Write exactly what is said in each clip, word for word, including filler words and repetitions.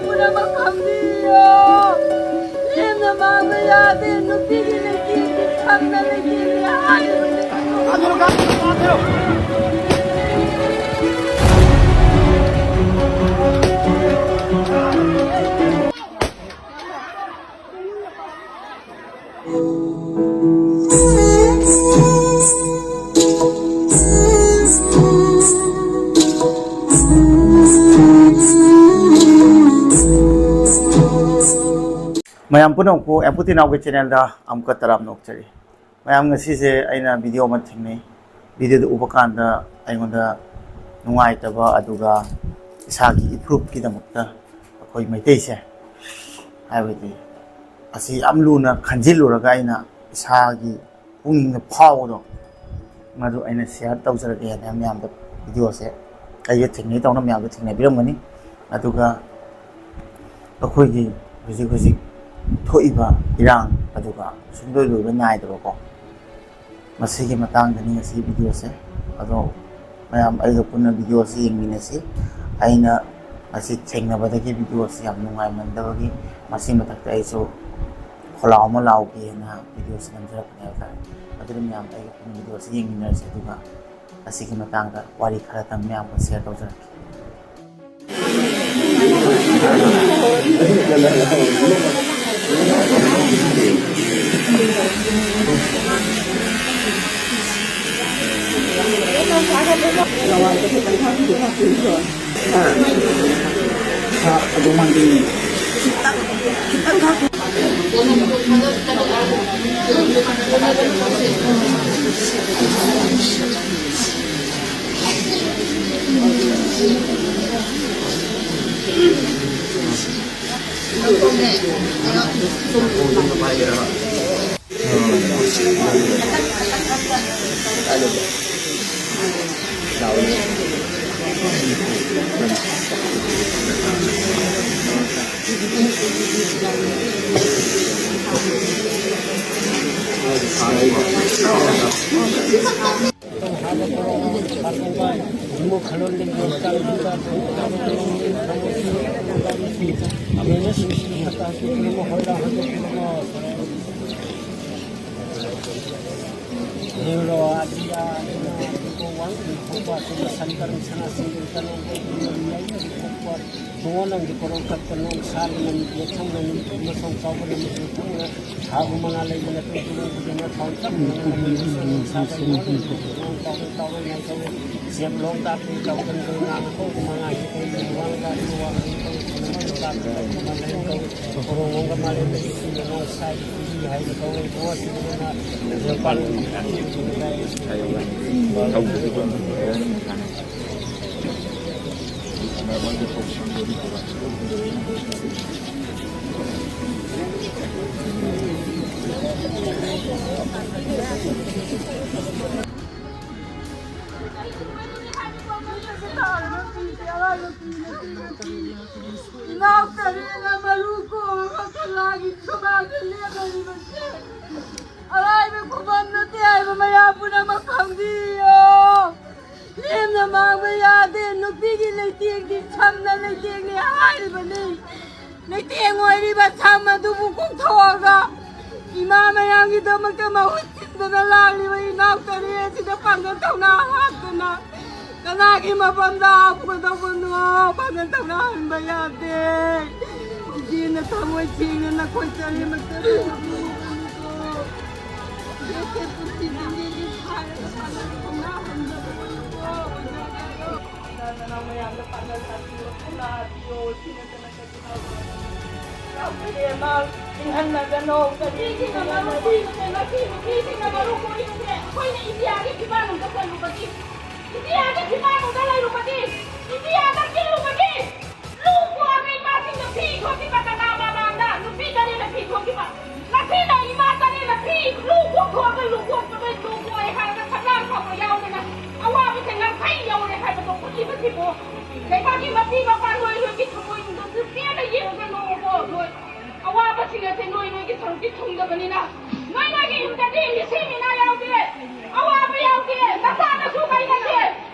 ꯄꯨꯝꯅꯃꯛ ꯈꯪꯕꯤꯌꯣ꯫ ꯂꯦꯝꯅ ꯃꯥꯡꯕ ꯌꯥꯗꯦ꯫ ꯅꯨꯄꯤꯒꯤ ꯂꯩꯇꯦꯡꯗꯤ ꯈꯪꯅ ꯂꯩꯇꯦꯡꯅꯤ ꯍꯥꯏꯔꯤꯕꯅꯤ꯫ ꯃꯌꯥꯝ ꯄꯨꯝꯅꯃꯛꯄꯨ ꯑꯦꯝꯄꯨꯇꯤ ꯅꯥꯎꯒꯤ ꯆꯦꯅꯦꯜꯗ ꯑꯃꯨꯛꯀ ꯇꯔꯥꯝꯅ ꯑꯣꯛꯆꯔꯤ꯫ ꯃꯌꯥꯝ, ꯉꯁꯤꯁꯦ ꯑꯩꯅ ꯚꯤꯗꯤꯑꯣ ꯑꯃ ꯊꯦꯡꯅꯩ꯫ ꯚꯤꯗꯤꯑꯣꯗꯨ ꯎꯕ ꯀꯥꯟꯗ ꯑꯩꯉꯣꯟꯗ ꯅꯨꯡꯉꯥꯏꯇꯕ, ꯑꯗꯨꯒ ꯏꯁꯥꯒꯤ ꯏꯄ꯭ꯔꯨꯞꯀꯤꯗꯃꯛꯇ ꯑꯩꯈꯣꯏ ꯃꯩꯇꯩꯁꯦ, ꯍꯥꯏꯕꯗꯤ ꯑꯁꯤ ꯌꯥꯝ ꯂꯨꯅ ꯈꯟꯖꯤꯜꯂꯨꯔꯒ ꯑꯩꯅ ꯏꯁꯥꯒꯤ ꯄꯨꯛꯅꯤꯡꯗ ꯐꯥꯎꯕꯗꯣ, ꯃꯗꯨ ꯑꯩꯅ ꯁꯤꯌꯥꯔ ꯇꯧꯖꯔꯒꯦꯅ ꯃꯌꯥꯝꯗ ꯚꯤꯗꯤꯑꯣꯁꯦ ꯑꯩꯒ ꯊꯦꯡꯅꯩ ꯇꯧꯅ ꯃꯌꯥꯝꯗ ꯊꯦꯡꯅꯕꯤꯔꯝꯒꯅꯤ꯫ ꯑꯗꯨꯒ ꯑꯩꯈꯣꯏꯒꯤ ꯍꯧꯖꯤꯛ ꯍꯧꯖꯤꯛ ꯊꯣꯛꯏꯕ ꯏꯔꯥꯡ, ꯑꯗꯨꯒ ꯁꯨꯡꯂꯣꯏ ꯂꯣꯏꯕ ꯅꯥꯏꯗꯕꯀꯣ, ꯃꯁꯤꯒꯤ ꯃꯇꯥꯡꯗꯅꯤ ꯉꯁꯤ ꯚꯤꯗꯤꯑꯣꯁꯦ꯫ ꯑꯗꯣ ꯃꯌꯥꯝ ꯑꯩꯒ ꯄꯨꯟꯅ ꯚꯤꯗꯤꯑꯣꯁꯤ ꯌꯦꯡꯃꯤꯟꯅꯁꯤ꯫ ꯑꯩꯅ ꯉꯁꯤ ꯊꯦꯡꯅꯕꯗꯒꯤ ꯚꯤꯗꯤꯑꯣꯁꯤ ꯌꯥꯝ ꯅꯨꯡꯉꯥꯏꯃꯟꯗꯕꯒꯤ ꯃꯁꯤ ꯃꯊꯛꯇ ꯑꯩꯁꯨ ꯈꯣꯜꯂꯥꯎ ꯑꯃ ꯂꯥꯎꯒꯦꯅ ꯚꯤꯗꯤꯑꯣꯁꯤ ꯅꯝꯖꯔꯛꯄꯅꯦ ꯍꯥꯏꯕ ꯇꯥꯔꯦ꯫ ꯑꯗꯨꯅ ꯃꯌꯥꯝ ꯑꯩꯒ ꯄꯨꯟꯅ ꯚꯤꯗꯤꯑꯣꯁꯤ ꯌꯦꯡꯃꯤꯟꯅꯔꯁꯤ, ꯑꯗꯨꯒ ꯑꯁꯤꯒꯤ ꯃꯇꯥꯡꯗ ꯋꯥꯔꯤ ꯈꯔꯇꯪ ꯃꯌꯥꯝꯒ ꯁꯤꯌꯥꯔ ꯇꯧꯖꯔꯛꯀꯦ꯫ Neuro, Adia, Sankaran, Sana, Singil, Tanong, Tungonang di korong kat tanong sa naman di tong naman masong tao ko naman di tong na hago mga lay na ito tulong ko na tao kat mga naman sa tao ko tao ko na tao ko siya long tao ko tao ko na ko mga hito yung mga tao ko mga tao ko korong ko mga lay na ito na sa ito yung hay ko ko sila na ꯏꯅꯥꯎ ꯇꯔꯦꯠꯅ ꯃꯔꯨ ꯀꯣꯛꯑꯒ ꯀꯪꯂꯥꯒꯤ ꯁꯨꯃꯥꯡꯗ ꯂꯦꯞꯂꯤꯕꯁꯦ ꯑꯔꯥꯏꯕ ꯈꯨꯕꯝ ꯅꯠꯇꯦ ꯍꯥꯏꯕ ꯃꯌꯥꯝ ꯄꯨꯝꯅꯃꯛ ꯈꯪꯕꯤꯌꯣ꯫ ꯂꯦꯝꯅ ꯃꯥꯡꯕ ꯌꯥꯗꯦ꯫ ꯅꯨꯄꯤꯒꯤ ꯂꯩꯇꯦꯡꯗꯤ ꯁꯝꯅ ꯂꯩꯇꯦꯡꯅꯤ ꯍꯥꯏꯔꯤꯕꯅꯤ꯫ ꯂꯩꯇꯦꯡ ꯑꯣꯏꯔꯤꯕ ꯁꯝ ꯑꯗꯨꯕꯨ ꯀꯣꯛꯊꯣꯛꯑꯒ ꯏꯃꯥ ꯃꯌꯥꯝꯒꯤꯗꯃꯛꯇ ꯃꯍꯨꯠ ꯁꯤꯟꯗꯨꯅ ꯂꯥꯛꯂꯤꯕ ꯏꯅꯥꯎ ꯇꯔꯦꯠ ꯑꯁꯤꯗ ꯄꯥꯡꯒꯜ ꯊꯧꯅꯥ ꯍꯥꯞꯇꯨꯅ ꯀꯅꯥꯒꯤ ꯃꯐꯝꯗ ꯍꯥꯞꯀꯗꯧꯕꯅꯣ? ꯄꯥꯡꯒꯜ ꯊꯧꯅꯥ ꯍꯟꯕ ꯌꯥꯗꯦ꯫ ꯏꯆꯦꯅ ꯊꯃꯣꯏ ꯁꯦꯡꯅ ꯅꯈꯣꯏ ꯇꯔꯦꯠꯃꯛꯇ ꯂꯧꯕꯤꯕꯅꯤꯀꯣ꯫ ꯏꯆꯦꯁꯦ ꯄꯨꯟꯁꯤ ꯂꯝꯕꯤꯒꯤ ꯍꯥꯏꯔꯒ ꯄꯥꯡꯒꯜ ꯊꯧꯅꯥ ꯍꯟꯗꯕ ꯑꯣꯏꯌꯨꯀꯣ꯫ ꯑꯣꯖꯥ ꯅꯅꯥꯎ ꯃꯌꯥꯝꯗ ꯄꯥꯡꯒꯜ ꯇꯥꯛꯄꯤꯌꯣ, ꯊꯧꯅꯥ ꯍꯥꯞꯄꯤꯌꯣ꯫ ꯁꯤꯅ ꯏꯕꯦꯝꯃ, ꯏꯪꯍꯟꯅꯒꯅꯣ, ꯀꯔꯤ ꯅꯨꯄꯤꯁꯤꯡꯅ ꯃꯔꯨ ꯀꯣꯛꯏꯕꯁꯦ, ꯃꯁꯤ ꯅꯨꯄꯤꯁꯤꯡꯅ ꯃꯔꯨ ꯀꯣꯛꯏꯕꯁꯦ, ꯑꯩꯈꯣꯏꯅ ꯏꯟꯗꯤꯌꯥꯒꯤ ꯐꯤꯕꯥꯛꯅꯨꯡꯗ ꯆꯠꯂꯨꯕꯒꯤ, ꯏꯟꯗꯤꯌꯥꯗ ꯐꯤꯕꯥꯛꯅꯨꯡꯗ ꯂꯩꯔꯨꯕꯒꯤ, ꯏꯟꯗꯤꯌꯥꯗ ꯆꯠꯂꯨꯕꯒꯤ, ꯂꯨ ꯀꯣꯛꯑꯕ ꯏꯃꯥꯁꯤꯡꯅ ꯐꯤ ꯊꯣꯛꯈꯤꯕ ꯀꯅꯥ ꯃꯃꯥꯡꯗ ꯅꯨꯄꯤ ꯇꯔꯦꯠꯅ ꯐꯤ ꯊꯣꯛꯈꯤꯕ? ꯉꯁꯤꯅ ꯏꯃꯥ ꯇꯔꯦꯠꯅ ꯐꯤ ꯂꯨ ꯀꯣꯛꯊꯣꯛꯑꯒ ꯂꯨ ꯀꯣꯛꯄꯗ ꯂꯨ ꯀꯣꯛꯑꯦ ꯍꯥꯏꯔꯒ ꯁꯛꯂꯥꯡ ꯐꯥꯎꯕ ꯌꯥꯎꯗꯅ ꯑꯋꯥꯕꯁꯦ ꯉꯝꯈꯩ ꯌꯧꯔꯦ ꯍꯥꯏꯕꯗꯣ ꯎꯠꯂꯤꯕꯁꯤꯕꯨ ꯂꯩꯕꯥꯛꯀꯤ ꯃꯄꯤ ꯃꯄꯥ ꯅꯣꯏ ꯅꯣꯏꯒꯤ ꯊꯃꯣꯏꯅꯨꯡꯗꯁꯨ ꯄꯦꯟꯅ ꯌꯦꯡꯉꯒ ꯅꯣꯛꯎꯀꯣ꯫ ꯅꯣꯏ ꯑꯋꯥꯕꯁꯤꯡ ꯑꯁꯦ ꯅꯣꯏ ꯅꯣꯏꯒꯤ ꯁꯔꯨꯛꯇꯤ ꯊꯨꯡꯗꯕꯅꯤꯅ ꯅꯣꯏ ꯅꯣꯏꯒꯤ ꯌꯨꯝꯗꯗꯤ ꯃꯤꯁꯤ ꯃꯤꯅꯥ ꯌꯥꯎꯗꯦ, ꯑꯋꯥꯕ ꯌꯥꯎꯗꯦ, ꯅꯆꯥ ꯅꯁꯨ ꯀꯩꯅꯗꯦ꯫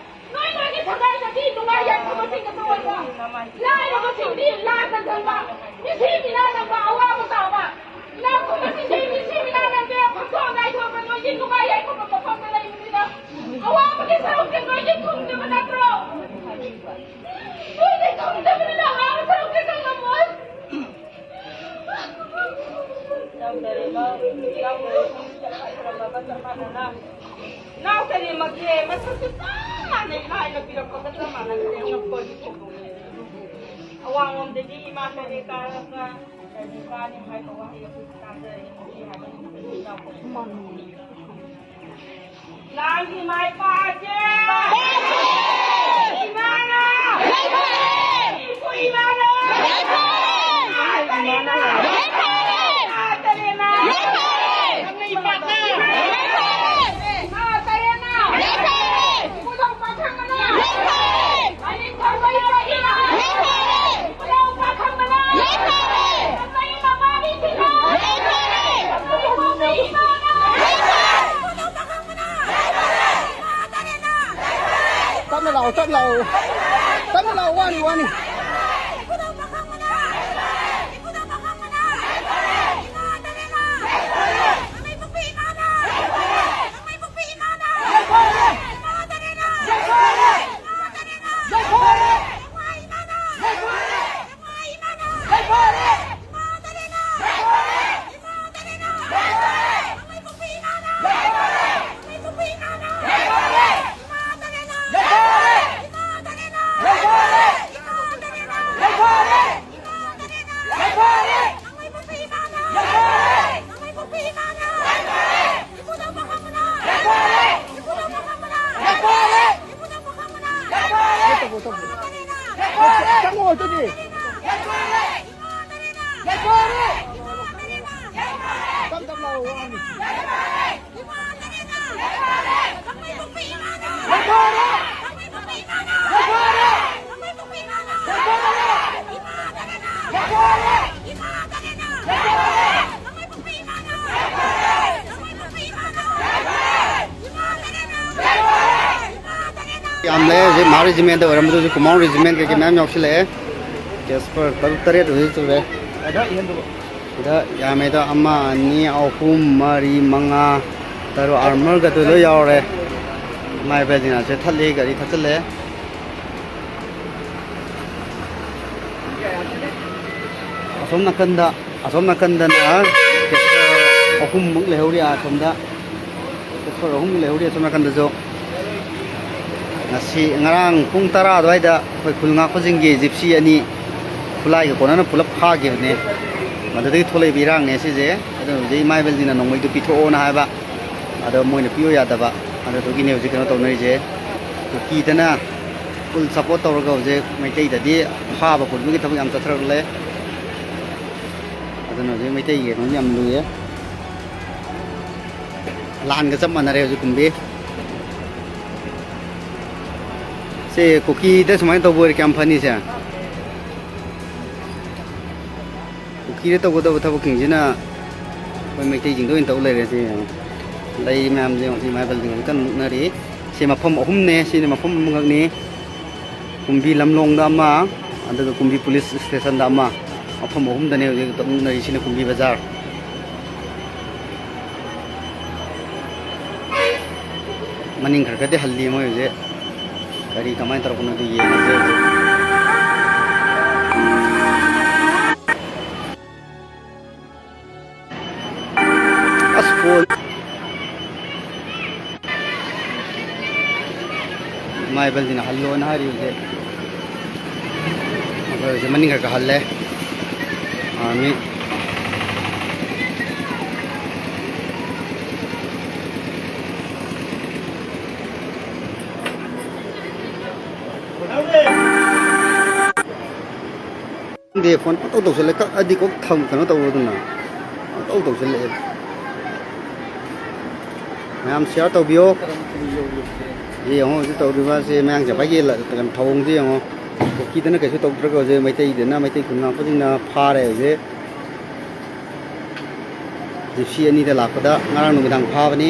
ꯅꯣꯏ ꯅꯣꯏꯒꯤ ꯁꯒꯥꯏꯗꯗꯤ ꯅꯨꯡꯉꯥꯏ ꯌꯥꯏꯐꯕꯁꯤꯡ ꯑꯗꯨ ꯑꯣꯏꯕ ꯂꯥꯏꯔꯕ ꯁꯤꯡꯗꯤ ꯂꯥꯟꯅ ꯆꯪꯕ, ꯃꯤꯁꯤ ꯃꯤꯅꯥ ꯅꯪꯕ ꯑꯋꯥꯕ ꯇꯥꯕ, ꯏꯅꯥꯛ ꯈꯨꯟꯕꯁꯤꯡꯗꯤ ꯃꯤꯁꯤ ꯃꯤꯅꯥ ꯅꯪꯗꯦ, ꯐꯝꯊꯣꯛ ꯉꯥꯏꯊꯣꯛꯄ ꯅꯣꯏꯒꯤ ꯅꯨꯡꯉꯥꯏ ꯌꯥꯏꯐꯕ ꯃꯐꯝꯗ ꯂꯩꯕꯅꯤꯅ, ꯑꯋꯥꯕꯒꯤ ꯁꯔꯨꯛꯁꯦ ꯅꯣꯏꯒꯤ ꯊꯨꯡꯗꯕ ꯅꯠꯇ꯭ꯔꯣ? ꯅꯣꯏꯒꯤ ꯊꯨꯡꯗꯕꯅꯤꯅ ꯑꯋꯥꯕ ꯁꯔꯨꯛꯁꯦ ꯈꯪꯉꯝꯃꯣꯏ꯫ ꯏꯅꯥꯎ ꯇꯔꯦꯠꯃꯛꯁꯦ ꯃꯁꯛꯁꯨ ꯆꯞ ꯃꯥꯟꯅꯩ, ꯏꯃꯥ ꯍꯥꯏꯅ ꯄꯤꯔꯛꯄꯒ ꯆꯞ ꯃꯥꯟꯅꯈ꯭ꯔꯦ꯫ ꯑꯉꯛꯄꯒꯤ ꯊꯧꯗꯣꯛꯅꯤ꯫ ꯑꯋꯥꯡꯂꯣꯝꯗꯒꯤ ꯏꯃꯥ ꯇꯔꯦꯠ ꯀꯥꯔꯒ ꯀꯔꯤ ꯀꯥꯅꯤ ꯍꯥꯏꯕ ꯋꯥꯍꯩ ꯑꯩꯈꯣꯏ ꯇꯥꯖꯔꯦ꯫ ꯂꯥꯡꯒꯤ ꯃꯥꯏ ꯄꯥꯛꯑꯁꯦ! ꯏꯃꯥꯅ! ꯏꯄꯨ ꯏꯃꯥꯅ! ꯏꯃꯥ ꯇꯔꯦꯠꯅ! ꯏꯃꯥ ꯇꯔꯦꯠꯅ! ꯏꯃꯥ ꯇꯔꯦꯠꯅ! ꯏꯄꯨꯗꯧ ꯄꯥꯈꯪꯕꯅ! ꯃꯅꯤꯡ ꯊꯪꯕ ꯏꯄꯥ ꯏꯃꯥ! ꯏꯄꯨꯗꯧ ꯄꯥꯈꯪꯕꯅ! ꯃꯃꯩ ꯃꯃꯥꯒꯤ ꯐꯤꯔꯣꯜ! ꯏꯄꯨꯗꯧ ꯄꯥꯈꯪꯕꯅ! ꯇꯞꯅ ꯂꯥꯛꯑꯣ, ꯇꯞꯅ ꯂꯥꯛꯑꯣ꯫ ꯇꯞꯅ ꯂꯥꯛꯑꯣ, ꯋꯥꯅꯤ, ꯋꯥꯅꯤ꯫ ꯆꯪꯉꯣ ꯑꯗꯨꯗꯤ꯫ ꯇꯞ ꯇꯞ ꯂꯥꯎ, ꯋꯥꯅꯤ꯫ ꯌꯥꯝ ꯂꯩ ꯍꯧꯖꯤꯛ, ꯃꯍꯥ ꯔꯦꯖꯤꯃꯦꯟꯗ ꯑꯣꯏꯔꯝꯕꯗꯨ ꯍꯧꯖꯤꯛ ꯀꯨꯃꯥꯎ ꯔꯦꯖꯤꯃꯦꯟ ꯀꯩꯀꯩ ꯃꯌꯥꯝ ꯌꯥꯎꯁꯤꯜꯂꯛꯑꯦ꯫ ꯀꯦꯁꯄꯔ ꯇꯔꯨꯛ ꯇꯔꯦꯠ ꯍꯧꯖꯤꯛ ꯁꯨꯔꯦ꯫ ꯁꯤꯗ ꯌꯥꯝꯃꯦꯗ, ꯑꯃ, ꯑꯅꯤ, ꯑꯍꯨꯝ, ꯃꯔꯤ, ꯃꯉꯥ, ꯇꯔꯨꯛ, ꯑꯥꯔꯃꯔꯒꯗꯨ ꯂꯣꯏ ꯌꯥꯎꯔꯦ꯫ ꯃꯥꯏ ꯕꯦꯜꯗꯤꯅꯥꯁꯦ ꯊꯠꯂꯦ, ꯒꯥꯔꯤ ꯊꯠꯆꯜꯂꯦ꯫ ꯑꯁꯣꯝ ꯅꯥꯀꯟꯗ, ꯑꯁꯣꯝ ꯅꯥꯀꯟꯗꯅ ꯀꯦꯁꯄꯔ ꯑꯍꯨꯝꯃꯨꯛ ꯂꯩꯍꯧꯔꯤ ꯑꯁꯣꯝꯗ꯫ ꯀꯦꯁꯄꯔ ꯑꯍꯨꯝꯃꯨꯛ ꯂꯩꯍꯧꯔꯤ ꯑꯁꯣꯝ ꯅꯥꯀꯟꯗꯁꯨ꯫ ꯉꯁꯤ, ꯉꯔꯥꯡ ꯄꯨꯡ ꯇꯔꯥ ꯑꯗꯨꯋꯥꯏꯗ ꯑꯩꯈꯣꯏ ꯈꯨꯜ ꯉꯥꯛꯄꯁꯤꯡꯒꯤ ꯖꯤꯞꯁꯤ ꯑꯅꯤ ꯈꯨꯠꯂꯥꯏꯒ ꯀꯣꯟꯅꯅ ꯄꯨꯂꯞ ꯐꯥꯈꯤꯕꯅꯦ꯫ ꯃꯗꯨꯗꯒꯤ ꯊꯣꯛꯂꯛꯏꯕ ꯏꯔꯥꯡꯅꯦ ꯁꯤꯁꯦ꯫ ꯑꯗꯨ ꯍꯧꯖꯤꯛ ꯏꯃꯥ ꯏꯕꯦꯜꯁꯤꯅ ꯅꯣꯡꯃꯩꯗꯨ ꯄꯤꯊꯣꯛꯑꯣꯅ ꯍꯥꯏꯕ, ꯑꯗꯣ ꯃꯣꯏꯅ ꯄꯤꯌꯨ ꯌꯥꯗꯕ꯫ ꯑꯗꯨꯗꯨꯒꯤꯅꯦ ꯍꯧꯖꯤꯛ ꯀꯩꯅꯣ ꯇꯧꯅꯔꯤꯁꯦ꯫ ꯀꯨꯀꯤꯗꯅ ꯐꯨꯜ ꯁꯞꯄꯣꯔꯠ ꯇꯧꯔꯒ ꯍꯧꯖꯤꯛ ꯃꯩꯇꯩꯗꯗꯤ ꯐꯥꯕ ꯄꯨꯟꯕꯒꯤ ꯊꯕꯛ ꯌꯥꯝ ꯆꯠꯊꯔꯛꯂꯦ꯫ ꯑꯗꯨꯅ ꯍꯧꯖꯤꯛ ꯃꯩꯇꯩꯒꯤ ꯀꯩꯅꯣꯁꯦ ꯌꯥꯝ ꯂꯨꯏꯌꯦ꯫ ꯂꯥꯟꯒ ꯆꯞ ꯃꯥꯟꯅꯔꯦ ꯍꯧꯖꯤꯛ ꯀꯨꯝꯕꯤ꯫ ꯁꯤ ꯀꯨꯀꯤꯗ ꯁꯨꯃꯥꯏꯅ ꯇꯧꯕ ꯑꯣꯏꯔꯦ ꯀꯌꯥꯝ ꯐꯅꯤꯁꯦ꯫ ꯀꯨꯀꯤꯗ ꯇꯧꯒꯗꯕ ꯊꯕꯛꯁꯤꯡꯁꯤꯅ ꯑꯩꯈꯣꯏ ꯃꯩꯇꯩꯁꯤꯡꯗ ꯑꯣꯏꯅ ꯇꯧ ꯂꯩꯔꯦ꯫ ꯁꯤ ꯌꯦꯡꯉꯣ꯫ ꯂꯩ ꯃꯌꯥꯝꯁꯦ ꯌꯦꯡꯉꯣ꯫ ꯁꯤ ꯃꯥꯏꯕꯜꯁꯤꯡ ꯍꯧꯖꯤꯛ ꯀꯟꯅ ꯃꯨꯛꯅꯔꯤ꯫ ꯁꯤ ꯃꯐꯝ ꯑꯍꯨꯝꯅꯦ꯫ ꯁꯤꯅ ꯃꯐꯝ ꯑꯃꯈꯛꯅꯤ꯫ ꯀꯨꯝꯕꯤ ꯂꯝꯂꯣꯡꯗ ꯑꯃ, ꯑꯗꯨꯒ ꯀꯨꯝꯕꯤ ꯄꯨꯂꯤꯁ ꯁ꯭ꯇꯦꯁꯟꯗ ꯑꯃ, ꯃꯐꯝ ꯑꯍꯨꯝꯗꯅꯦ ꯍꯧꯖꯤꯛ ꯇꯧꯅꯔꯤꯁꯤꯅ ꯀꯨꯝꯕꯤ ꯕꯖꯥꯔ꯫ ꯃꯅꯤꯡ ꯈꯔ ꯈꯔꯗꯤ ꯍꯜꯂꯤ ꯃꯣꯏ ꯍꯧꯖꯤꯛ꯫ ꯀꯔꯤ ꯀꯃꯥꯏꯅ ꯇꯧꯔꯛꯄꯅꯣꯗꯤ ꯌꯦꯡꯉꯁꯦ ꯍꯧꯖꯤꯛ꯫ ꯑꯁ, ꯐꯣꯟ꯫ ꯏꯃꯥ ꯏꯕꯦꯜꯁꯤꯅ ꯍꯜꯂꯣꯅ ꯍꯥꯏꯔꯤ ꯍꯧꯖꯤꯛ꯫ ꯑꯩꯈꯣꯏ ꯍꯧꯖꯤꯛ ꯃꯅꯤꯡ ꯈꯔ ꯈꯔ ꯍꯜꯂꯦ꯫ ꯑꯥꯔꯃꯤ꯫ ꯈꯪꯗꯦ, ꯐꯣꯟ ꯄꯪꯇꯧ ꯇꯧꯁꯜꯂꯦ꯫ ꯀꯛꯑꯗꯤ ꯀꯣꯛ ꯊꯝ-, ꯀꯩꯅꯣ ꯇꯧꯔꯣꯗꯅ꯫ ꯄꯪꯇꯧ ꯇꯧꯁꯜꯂꯛꯑꯦ꯫ ꯃꯌꯥꯝ ꯁꯤꯌꯥꯔ ꯇꯧꯕꯤꯌꯣ꯫ ꯁꯤ ꯌꯦꯡꯉꯣ ꯍꯧꯖꯤꯛ ꯇꯧꯔꯤꯕ ꯁꯤ ꯃꯌꯥꯡ ꯆꯐꯥꯏꯒꯤ ꯂ-, ꯀꯩꯅꯣ ꯊꯧꯑꯣꯡꯁꯤ ꯌꯦꯡꯉꯣ꯫ ꯀꯨꯀꯤꯗꯅ ꯀꯩꯁꯨ ꯇꯧꯗ꯭ꯔꯒ ꯍꯧꯖꯤꯛ ꯃꯩꯇꯩꯗꯅ, ꯃꯩꯇꯩ ꯈꯨꯟ ꯉꯥꯛꯄꯁꯤꯡꯅ ꯐꯥꯔꯦ ꯍꯧꯖꯤꯛ꯫ ꯖꯤꯞꯁꯤ ꯑꯅꯤꯗ ꯂꯥꯛꯄꯗ ꯉꯔꯥꯡ ꯅꯨꯃꯤꯗꯥꯡ ꯐꯥꯕꯅꯤ꯫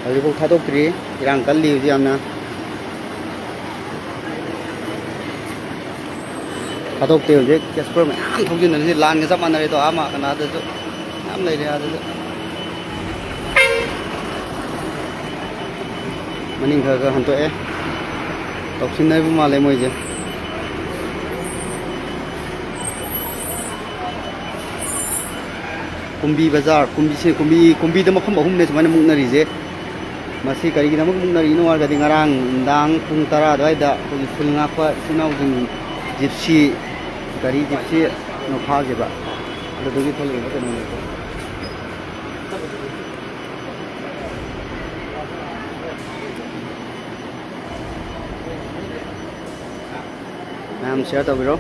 ꯍꯧꯖꯤꯛꯐꯥꯎ ꯊꯥꯗꯣꯛꯇ꯭ꯔꯤ꯫ ꯏꯔꯥꯡ ꯀꯜꯂꯤ ꯍꯧꯖꯤꯛ ꯌꯥꯝꯅ꯫ ꯊꯥꯗꯣꯛꯇꯦ꯫ ꯍꯧꯖꯤꯛ ꯀꯦꯁꯄꯔ ꯃꯌꯥꯝ ꯊꯧꯖꯤꯟꯅꯔꯤꯁꯦ, ꯂꯥꯟꯒ ꯆꯞ ꯃꯥꯟꯅꯔꯦꯗꯣ꯫ ꯑꯥ ꯃꯥ ꯀꯅꯥꯗꯁꯨ ꯃꯌꯥꯝ ꯂꯩꯔꯦ ꯑꯗꯨꯗ꯫ ꯃꯅꯤꯡ ꯈꯔ ꯈꯔ ꯍꯟꯇꯣꯛꯑꯦ꯫ ꯇꯧꯁꯤꯟꯅꯔꯤꯕ ꯃꯥꯜꯂꯦ ꯃꯣꯏꯁꯦ꯫ ꯀꯨꯝꯕꯤ ꯕꯖꯥꯔ, ꯀꯨꯝꯕꯤꯁꯦ, ꯀꯨꯝꯕꯤ, ꯀꯨꯝꯕꯤꯗ ꯃꯐꯝ ꯑꯍꯨꯝꯅꯦ ꯁꯨꯃꯥꯏꯅ ꯃꯨꯛꯅꯔꯤꯁꯦ꯫ ꯃꯁꯤ ꯀꯔꯤꯒꯤꯗꯃꯛ ꯃꯨꯛꯅꯔꯤꯅꯣ ꯍꯥꯏꯔꯒꯗꯤ, ꯉꯔꯥꯡ ꯅꯨꯡꯗꯥꯡ ꯄꯨꯡ ꯇꯔꯥ ꯑꯗꯨꯋꯥꯏꯗ ꯑꯩꯈꯣꯏꯒꯤ ꯈꯨꯜ ꯉꯥꯛꯄ ꯏꯆꯤꯜ ꯏꯅꯥꯎꯁꯤꯡ, ꯖꯤꯞꯁꯤ, ꯒꯥꯔꯤ ꯖꯤꯞꯁꯤ ꯀꯩꯅꯣ ꯐꯥꯈꯤꯕ, ꯑꯗꯨꯗꯒꯤ ꯊꯣꯛꯂꯛꯏꯕ ꯀꯩꯅꯣꯅꯦ꯫ ꯃꯌꯥꯝ ꯁꯤꯌꯔ ꯇꯧꯕꯤꯔꯣ꯫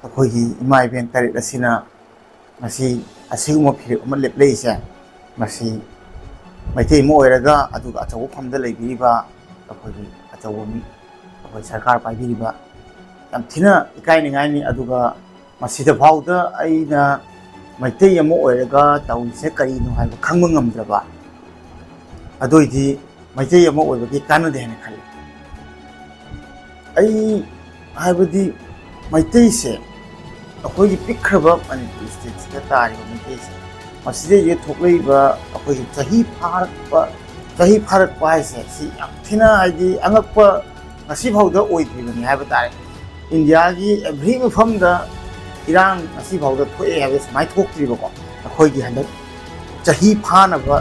ꯑꯩꯈꯣꯏꯒꯤ ꯏꯃꯥ ꯏꯕꯦꯟ ꯇꯔꯦꯠ ꯑꯁꯤꯅ ꯉꯁꯤ ꯑꯁꯤꯒꯨꯝꯕ ꯐꯤꯔꯦꯞ ꯑꯃ ꯂꯦꯞꯂꯛꯏꯁꯦ, ꯃꯁꯤ ꯃꯩꯇꯩ ꯑꯃ ꯑꯣꯏꯔꯒ, ꯑꯗꯨꯒ ꯑꯆꯧꯕ ꯐꯝꯗ ꯂꯩꯕꯤꯔꯤꯕ ꯑꯩꯈꯣꯏꯒꯤ ꯑꯆꯧꯕ ꯃꯤ, ꯑꯩꯈꯣꯏ ꯁꯔꯀꯥꯔ ꯄꯥꯏꯕꯤꯔꯤꯕ, ꯌꯥꯝ ꯊꯤꯅ ꯏꯀꯥꯏꯅꯤꯡꯉꯥꯏꯅꯤ꯫ ꯑꯗꯨꯒ ꯃꯁꯤꯗ ꯐꯥꯎꯗ ꯑꯩꯅ ꯃꯩꯇꯩ ꯑꯃ ꯑꯣꯏꯔꯒ ꯇꯧꯔꯤꯁꯦ ꯀꯔꯤꯅꯣ ꯍꯥꯏꯕ ꯈꯪꯕ ꯉꯝꯗ꯭ꯔꯕ, ꯑꯗꯨ ꯑꯣꯏꯗꯤ ꯃꯩꯇꯩ ꯑꯃ ꯑꯣꯏꯕꯒꯤ ꯀꯥꯟꯅꯗꯦ ꯍꯥꯏꯅ ꯈꯜꯂꯤ꯫ ꯑꯩ ꯍꯥꯏꯕꯗꯤ ꯃꯩꯇꯩꯁꯦ, ꯑꯩꯈꯣꯏꯒꯤ ꯄꯤꯛꯈ꯭ꯔꯕ ꯃꯅꯤꯄꯨꯔ ꯁ꯭ꯇꯦꯠꯁꯤꯗ ꯇꯥꯔꯤꯕ ꯃꯩꯇꯩꯁꯦ, ꯃꯁꯤꯗꯩꯁꯤꯗ ꯊꯣꯛꯂꯛꯏꯕ ꯑꯩꯈꯣꯏꯒꯤ ꯆꯍꯤ ꯐꯥꯔꯛꯄ, ꯆꯍꯤ ꯐꯥꯔꯛꯄ ꯍꯥꯏꯁꯦ ꯁꯤ ꯌꯥꯝ ꯊꯤꯅ, ꯍꯥꯏꯗꯤ, ꯑꯉꯛꯄ, ꯉꯁꯤ ꯐꯥꯎꯗ ꯑꯣꯏꯗ꯭ꯔꯤꯕꯅꯤ ꯍꯥꯏꯕ ꯇꯥꯔꯦ꯫ ꯏꯟꯗꯤꯌꯥꯒꯤ every ꯃꯐꯝꯗ ꯏꯔꯥꯡ ꯉꯁꯤ ꯐꯥꯎꯗ ꯊꯣꯛꯑꯦ ꯍꯥꯏꯕ ꯁꯨꯃꯥꯏꯅ ꯊꯣꯛꯇ꯭ꯔꯤꯕꯀꯣ꯫ ꯑꯩꯈꯣꯏꯒꯤ ꯍꯟꯗꯛ ꯆꯍꯤ ꯐꯥꯅꯕ,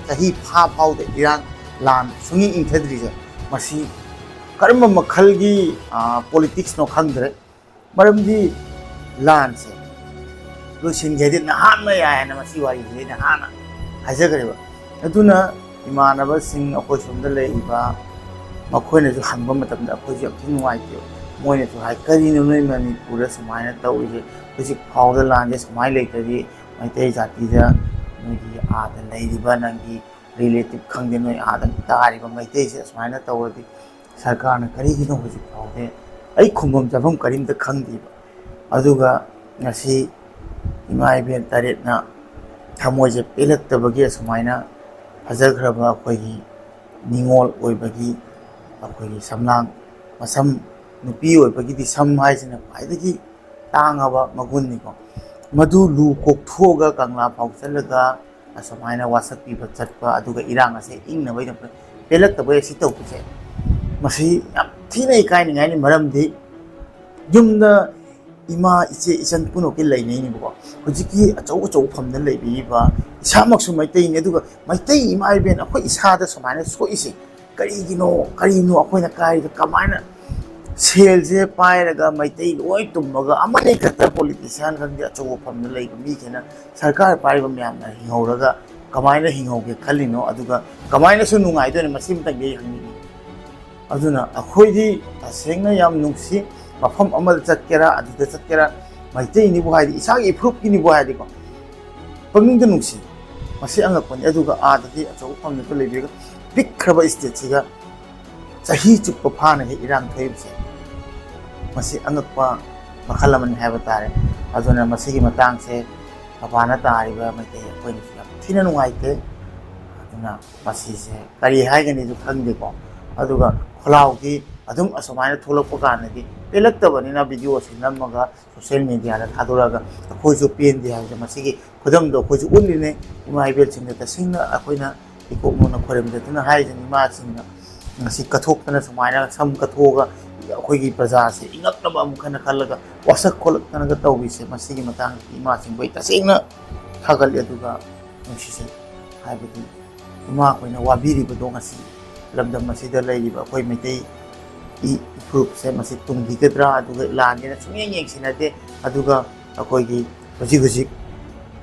ꯆꯍꯤ ꯐꯥ ꯐꯥꯎꯗ ꯏꯔꯥꯡ, ꯂꯥꯟ ꯁꯨꯡꯏꯪ ꯏꯪꯊꯗ꯭ꯔꯤꯁꯦ, ꯃꯁꯤ ꯀꯔꯝꯕ ꯃꯈꯜꯒꯤ ꯄꯣꯂꯤꯇꯤꯛꯁꯅꯣ ꯈꯪꯗ꯭ꯔꯦ꯫ ꯃꯔꯝꯗꯤ ꯂꯥꯟꯁꯦ ꯂꯣꯏꯁꯤꯟꯒꯦ ꯍꯥꯏꯗꯤ ꯅꯍꯥꯟꯅ ꯌꯥꯏ ꯍꯥꯏꯅ ꯃꯁꯤ ꯋꯥꯔꯤꯁꯦ ꯑꯩꯅ ꯍꯥꯟꯅ ꯍꯥꯏꯖꯈ꯭ꯔꯦꯕ꯫ ꯑꯗꯨꯅ ꯏꯃꯥꯟꯅꯕꯁꯤꯡ ꯑꯩꯈꯣꯏ ꯁꯣꯝꯗ ꯂꯩꯔꯤꯕ, ꯃꯈꯣꯏꯅꯁꯨ ꯍꯪꯕ ꯃꯇꯝꯗ ꯑꯩꯈꯣꯏꯁꯨ ꯌꯥꯝ ꯊꯤꯅ ꯅꯨꯡꯉꯥꯏꯇꯦꯕ꯫ ꯃꯣꯏꯅꯁꯨ ꯍꯥꯏ, "ꯀꯔꯤꯅꯣ ꯅꯣꯏ ꯃꯅꯤꯄꯨꯔꯗ ꯁꯨꯃꯥꯏꯅ ꯇꯧꯔꯤꯁꯦ? ꯍꯧꯖꯤꯛ ꯐꯥꯎꯗ ꯂꯥꯟꯁꯦ ꯁꯨꯃꯥꯏꯅ ꯂꯩꯇ꯭ꯔꯗꯤ ꯃꯩꯇꯩ ꯖꯥꯇꯤꯗ, ꯅꯣꯏꯒꯤ ꯑꯥꯗ ꯂꯩꯔꯤꯕ ꯅꯪꯒꯤ ꯔꯤꯂꯦꯇꯤꯚ ꯈꯪꯗꯦ, ꯅꯣꯏ ꯑꯥꯗ ꯇꯥꯔꯤꯕ ꯃꯩꯇꯩꯁꯦ ꯑꯁꯨꯃꯥꯏꯅ ꯇꯧꯔꯗꯤ ꯁꯔꯀꯥꯔꯅ ꯀꯔꯤꯒꯤꯅꯣ ꯍꯧꯖꯤꯛ ꯐꯥꯎꯗꯦ?" ꯑꯩ ꯈꯨꯝꯐꯝ ꯆꯥꯐꯝ ꯀꯔꯤꯝꯇ ꯈꯪꯗꯦꯕ꯫ ꯑꯗꯨꯒ ꯉꯁꯤ ꯏꯃꯥ ꯏꯕꯦꯟ ꯇꯔꯦꯠꯅ ꯊꯃꯣꯏꯁꯦ ꯄꯦꯜꯂꯛꯇꯕꯒꯤ ꯑꯁꯨꯃꯥꯏꯅ ꯐꯖꯈ꯭ꯔꯕ ꯑꯩꯈꯣꯏꯒꯤ ꯅꯤꯉꯣꯜ ꯑꯣꯏꯕꯒꯤ, ꯑꯩꯈꯣꯏꯒꯤ ꯁꯝꯂꯥꯡ ꯃꯁꯝ, ꯅꯨꯄꯤ ꯑꯣꯏꯕꯒꯤꯗꯤ ꯁꯝ ꯍꯥꯏꯁꯤꯅ ꯈ꯭ꯋꯥꯏꯗꯒꯤ ꯇꯥꯡꯉꯕ ꯃꯒꯨꯟꯅꯤꯀꯣ꯫ ꯃꯗꯨ ꯂꯨ ꯀꯣꯛꯊꯣꯛꯑꯒ ꯀꯪꯂꯥ ꯐꯥꯎ ꯆꯠꯂꯒ ꯑꯁꯨꯃꯥꯏꯅ ꯋꯥꯁꯛ ꯄꯤꯕ ꯆꯠꯄ, ꯑꯗꯨꯒ ꯏꯔꯥꯡ ꯑꯁꯦ ꯏꯪꯅꯕꯒꯤꯗꯃꯛꯇ ꯄꯦꯜꯂꯛꯇꯕ ꯑꯁꯤ ꯇꯧꯕꯁꯦ, ꯃꯁꯤ ꯌꯥꯝ ꯊꯤꯅ ꯏꯀꯥꯏꯅꯤꯡꯉꯥꯏꯅꯤ꯫ ꯃꯔꯝꯗꯤ ꯌꯨꯝꯗ ꯏꯃꯥ, ꯏꯆꯦ, ꯏꯆꯟ ꯄꯨꯝꯅꯃꯛꯀꯤ ꯂꯩꯅꯩꯅꯦꯕꯀꯣ꯫ ꯍꯧꯖꯤꯛꯀꯤ ꯑꯆꯧ ꯑꯆꯧꯕ ꯐꯝꯗ ꯂꯩꯕꯤꯔꯤꯕ ꯏꯁꯥꯃꯛꯁꯨ ꯃꯩꯇꯩꯅꯤ, ꯑꯗꯨꯒ ꯃꯩꯇꯩ ꯏꯃꯥ ꯏꯕꯦꯟ ꯑꯩꯈꯣꯏ ꯏꯁꯥꯗ ꯁꯨꯃꯥꯏꯅ ꯁꯣꯛꯏꯁꯦ ꯀꯔꯤꯒꯤꯅꯣ? ꯀꯔꯤꯅꯣ ꯑꯩꯈꯣꯏꯅ ꯀꯥꯏꯔꯤꯗꯣ? ꯀꯃꯥꯏꯅ ꯁꯦꯜꯁꯦ ꯄꯥꯏꯔꯒ ꯃꯩꯇꯩ ꯂꯣꯏ ꯇꯨꯝꯃꯒ ꯑꯃꯅꯤ ꯈꯛꯇ, ꯄꯣꯂꯤꯇꯤꯁꯤꯌꯥꯟ ꯈꯪꯗꯦ, ꯑꯆꯧꯕ ꯐꯝꯗ ꯂꯩꯕ ꯃꯤꯈꯩꯅ, ꯁꯔꯀꯥꯔ ꯄꯥꯏꯔꯤꯕ ꯃꯌꯥꯝꯅ ꯍꯤꯡꯍꯧꯔꯒ ꯀꯃꯥꯏꯅ ꯍꯤꯡꯍꯧꯒꯦ ꯈꯜꯂꯤꯅꯣ? ꯑꯗꯨꯒ ꯀꯃꯥꯏꯅꯁꯨ ꯅꯨꯡꯉꯥꯏꯗꯣꯏꯅꯣ? ꯃꯁꯤꯃꯇꯪꯗꯤ ꯑꯩ ꯍꯪꯅꯤꯡꯉꯤ꯫ ꯑꯗꯨꯅ ꯑꯩꯈꯣꯏꯗꯤ ꯇꯁꯦꯡꯅ ꯌꯥꯝ ꯅꯨꯡꯁꯤ꯫ ꯃꯐꯝ ꯑꯃꯗ ꯆꯠꯀꯦꯔꯥ, ꯑꯗꯨꯗ ꯆꯠꯀꯦꯔꯥ, ꯃꯩꯇꯩꯅꯤꯕꯨ ꯍꯥꯏꯗꯤ, ꯏꯁꯥꯒꯤ ꯏꯐꯨꯔꯨꯞꯀꯤꯅꯤꯕꯨ ꯍꯥꯏꯔꯗꯤꯀꯣ, ꯄꯨꯛꯅꯤꯡꯗ ꯅꯨꯡꯁꯤ꯫ ꯃꯁꯤ ꯑꯉꯛꯄꯅꯤ꯫ ꯑꯗꯨꯒ ꯑꯥꯗꯗꯤ ꯑꯆꯧꯕ ꯐꯝꯗ ꯂꯩꯕꯤꯔꯒ ꯄꯤꯛꯈ꯭ꯔꯕ ꯁ꯭ꯇꯦꯠꯁꯤꯒ ꯆꯍꯤ ꯆꯨꯞꯄ ꯐꯥꯅ ꯍꯦꯛ ꯏꯔꯥꯡ ꯊꯣꯛꯏꯕꯁꯦ, ꯃꯁꯤ ꯑꯉꯛꯄ ꯃꯈꯜ ꯑꯃꯅꯤ ꯍꯥꯏꯕ ꯇꯥꯔꯦ꯫ ꯑꯗꯨꯅ ꯃꯁꯤꯒꯤ ꯃꯇꯥꯡꯁꯦ ꯃꯄꯥꯟꯗ ꯇꯥꯔꯤꯕ ꯃꯩꯇꯩ ꯑꯩꯈꯣꯏꯅꯁꯨ ꯌꯥꯝ ꯊꯤꯅ ꯅꯨꯡꯉꯥꯏꯇꯦ꯫ ꯑꯗꯨꯅ ꯃꯁꯤꯁꯦ ꯀꯔꯤ ꯍꯥꯏꯒꯅꯤꯁꯨ ꯈꯪꯗꯦꯀꯣ꯫ ꯑꯗꯨꯒ ꯈꯣꯜꯂꯥꯎꯗꯤ ꯑꯗꯨꯝ ꯑꯁꯨꯃꯥꯏꯅ ꯊꯣꯛꯂꯛꯄ ꯀꯥꯟꯗꯗꯤ ꯄꯦꯜꯂꯛꯇꯕꯅꯤꯅ ꯚꯤꯗꯤꯑꯣꯁꯤ ꯅꯝꯃꯒ ꯁꯣꯁꯤꯌꯦꯜ ꯃꯦꯗꯤꯌꯥꯗ ꯊꯥꯗꯣꯔꯛꯑꯒ ꯑꯩꯈꯣꯏꯁꯨ ꯄꯦꯟꯗꯦ ꯍꯥꯏꯕꯁꯦ ꯃꯁꯤꯒꯤ ꯈꯨꯗꯝꯗꯣ ꯑꯩꯈꯣꯏꯁꯨ ꯎꯠꯂꯤꯅꯦ꯫ ꯏꯃꯥ ꯏꯕꯦꯜꯁꯤꯡꯗ ꯇꯁꯦꯡꯅ ꯑꯩꯈꯣꯏꯅ ꯏꯀꯣꯛ ꯅꯣꯟꯅ ꯈꯣꯏꯔꯝꯖꯗꯨꯅ ꯍꯥꯏꯔꯤꯁꯤꯅꯤ꯫ ꯏꯃꯥꯁꯤꯡꯅ ꯉꯁꯤ ꯀꯠꯊꯣꯛꯇꯅ ꯁꯨꯃꯥꯏꯅ ꯁꯝ ꯀꯠꯊꯣꯛꯑꯒ ꯑꯩꯈꯣꯏꯒꯤ ꯄ꯭ꯔꯖꯥꯁꯦ ꯏꯪꯉꯛꯅꯕ ꯑꯃꯨꯛ ꯍꯟꯅ ꯈꯜꯂꯒ ꯋꯥꯁꯛ ꯈꯣꯠꯂꯛꯇꯅꯒ ꯇꯧꯔꯤꯁꯦ, ꯃꯁꯤꯒꯤ ꯃꯇꯥꯡꯗꯗꯤ ꯏꯃꯥꯁꯤꯡꯕꯨ ꯑꯩ ꯇꯁꯦꯡꯅ ꯊꯥꯒꯠꯂꯤ꯫ ꯑꯗꯨꯒ ꯅꯨꯡꯁꯤꯖꯩ꯫ ꯍꯥꯏꯕꯗꯤ ꯏꯃꯥꯈꯣꯏꯅ ꯋꯥꯕꯤꯔꯤꯕꯗꯣ ꯉꯁꯤ ꯂꯝꯗꯝ ꯑꯁꯤꯗ ꯂꯩꯔꯤꯕ ꯑꯩꯈꯣꯏ ꯃꯩꯇꯩ ꯏ ꯐꯨꯔꯨꯞꯁꯦ ꯃꯁꯤ ꯇꯨꯡꯈꯤꯒꯗ꯭ꯔꯥ, ꯑꯗꯨꯒ ꯂꯥꯟꯒꯦꯅ ꯁꯨꯡꯌꯦꯡ ꯌꯦꯡꯁꯤꯟꯅꯗꯦ꯫ ꯑꯗꯨꯒ ꯑꯩꯈꯣꯏꯒꯤ ꯍꯧꯖꯤꯛ ꯍꯧꯖꯤꯛ